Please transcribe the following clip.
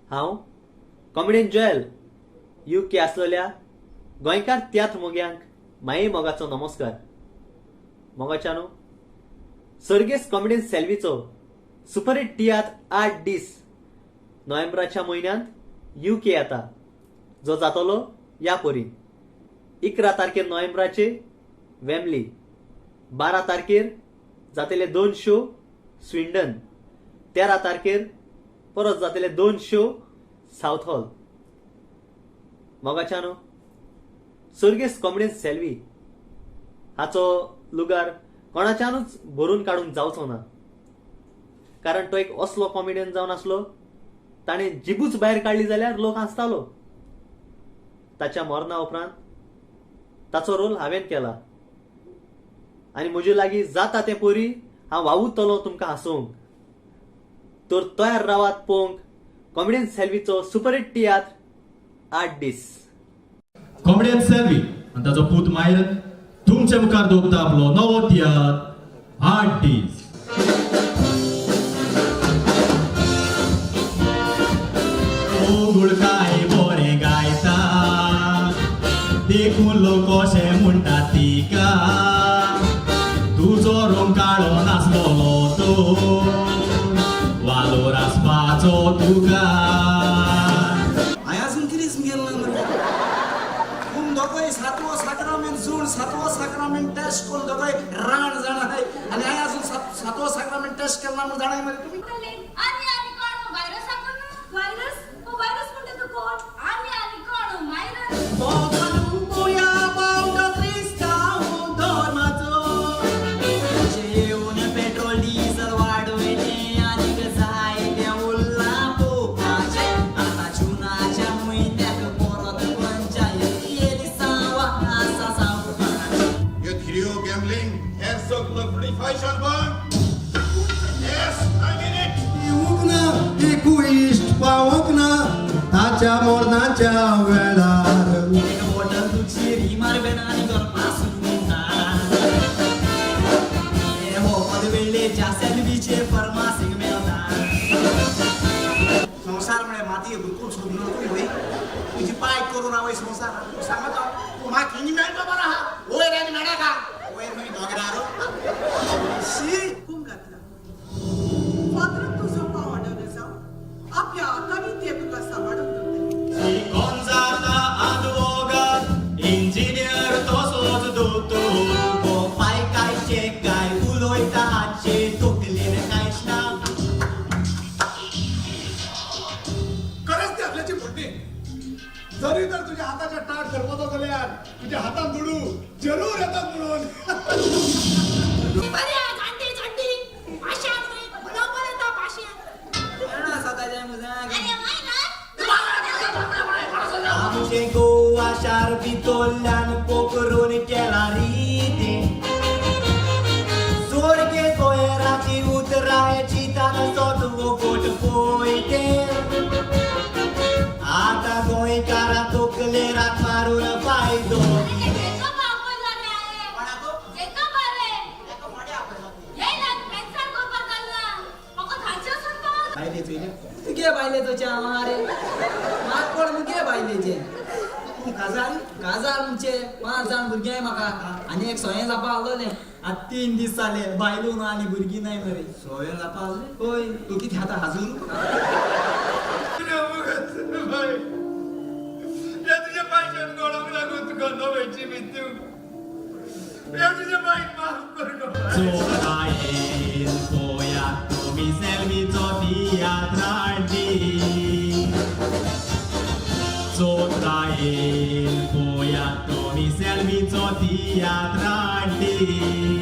हांव comedian Joel you K आसलेल्या गोंयकार तियात्र मोग्यांक माये मोगाचो नमस्कार. मोगाच्यानो, सर्गेस्त कॉमेडियन सेल्वीचो सुपरहिट तियात्र 8 दीस नोव्हेंबराच्या म्हयन्यांत you के येता, जो जातलो ह्या परीन. 11 तारखेर नोव्हेंबराचे वेमली, 12 तारखेर जातले 2 शो स्विंडन, 13 तारखेर परत जातले 2 शो सावथ हॉल. मोगाच्यानो, सर्गेस्त कॉमेडियन सेल्वी हाचो लुगार कोणाच्यानूच भरून काडूंक जावचो ना, कारण तो एक असलो कॉमेडियन जावन आसलो, ताणें जिबूच भायर काडली जाल्यार लोक हांसतालो. ताच्या मरणा उपरांत ताचो रोल हांवें केला आनी म्हजे लागीं जाता तें परी हांव वावुरतलो तुमकां हांसोवंक. तर तयार रावात पळोवंक कॉमेडियन सेल्वीचो सुपरहिट तियात्र 8 दीस. कॉमेडियन सेल्वी आनी ताचो पूत मायरन तुमच्या मुखार दवरता आपलो नवो तियात्र 8 दीस. गुळकाय बरें गायता देखून लोक अशें म्हणटा तिका, तुजो रंग काळो नासलोलो तो वालोर आसपाचो तुका. हांवें अजून कितेंच गेलें ना मरे. पूण दोगांय सातवो साक्रामेंत जून सातवो साक्रामेंत टेस्ट करून दोगांय राण जाणां आनी हांवें अजून सातवो साक्रामेंत टेस्ट केला ना म्हूण जाणाय मरे तुमी. आनी आनी कोण व्हायरस आसा व्हायरस? हो व्हायरस म्हणटा तूं कोण? आनी आनी कोण व्हायरस? पेट्रोल डिझल वाडयलें आनीक जायतें उरलां पोवपाचें. आतां जुनाच्या म्हयन्याक परत पंचायत येलिसांव आसा सांगपाचें. यो थ्रियो गॅम्बलिंग हें सगळं फॅशन बंद. Yes, I mean it. येवंक ना एकूय इश्ट पावोंक ना ताच्या मरणाच्या वेळार. एक बॉटल तुजी रिमार बेन आनी करपा सुरू म्हणटा. हें वखद वेळ्ळेच्या सेल्वीचे फर्मासीक मेळटा. संवसार म्हळ्यार मातये भुरकून सोदलो तूं वय तुजी पाय करून हांव संवसार तूं सांगता तूं म्हाका हिंग मेळटा बरो आहा वयर आनी मेळटा वयर मागीर दोगरार शी हुकूम घातला. फादरान तुजो पाव जावं आपल्या हातांनी ते तुका सांबाळून दवरतले. शिकोन जाता आदवोगाद इंजिनियर तसोच दोतोर, पाय कायचे काय उलयता हाचे तकलेन कांयच ना. खरेंच ती आपल्याची म्हणणी, जरी तर तुझ्या हाताच्या टाट करपतो जाल्यार तुझ्या हातान दुडू जरूर येतात म्हणून. बरे जाणटी जाणटी पाशान बरोबर येता पाशान. जाणा सदांचें म्हजें. अरे व्हायरस. आमचें गोवा शार भितोल्ल्यान पोखरून केला रिती, सोरगे गोयराची उतरां चिंतान सोदवो गोट पोयते. आतां गोंयकारां तकलेर रात मारून फायदो. तुगे बायलेचो च्या मारे म्हाका कोण मुगे बायलेचे. तूं काजार काजार म्हणजे 5 जाण भुरगीं म्हाका आनी एक सोयें जापा आसलोलें. आतां 3 दीस जाले बायलो ना आनी भुरगीं नाय मरे. सोयें जापा आसलें? हय. तूं कितें आतां हाजूर? या तुझ्या पायशान गोडोंक लागून तुका नव्याची मृत्यू. या तुझ्या बाईक माफ कर गो. चोरायेल पोया तुमी सेल्वीचो तियात्र 8 दीस. चोत्रायेल पोया तुमी सेल्वीचो तियात्र 8 दीस.